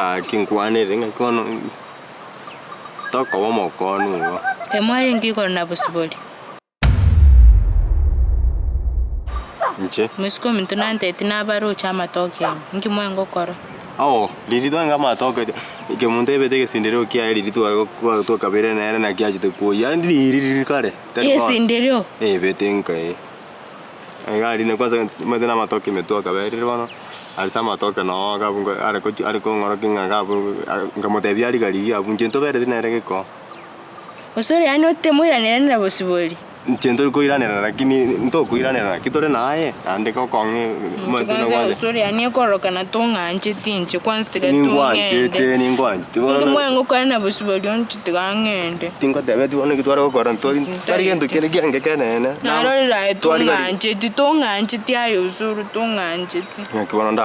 Gaki nkwanere ng'aki bono tokoba omokonu igo. Temwarenge igoro na bosibori. Inche. Mosike ominto nanteti nabaroche amatoke ime, inki mwengokora? Oo, riria twange amatoke kemonto ebete egesindereo kiaye riria tware twakabeire nere naki achete koyia, yaani riria riria kare, tari bono. Egesindereo? Ebete nka eh. Iga aria na kwanza omanyete na amatoke ime twakaberire bono, ase amatoke noo agabu nko are kochi are kong'orokia ng'a igabu nkamotebia arigarie abwo inche ntobereti nere geko. Gose ore yaani otemoiraneria na bosibori. Inche ntori koiranerana lakini ntokoiranerana naki tore naye, naende gokong'e omanyete Kwanza nogwancha. gose ore yaani ekororokana tong'ancheti inche kwanza tiga tong'ende. Ningwanchete ningwanchete bono Onde na- mwengokora na bosibori onche tiga ng'ende. Tingotebeti bono naki tware gokora ntwari tari gento kende kiange ekenene. Narorire aye Twarigari- tong'ancheti tong'ancheti aye osoro tong'ancheti. Naki bono nda.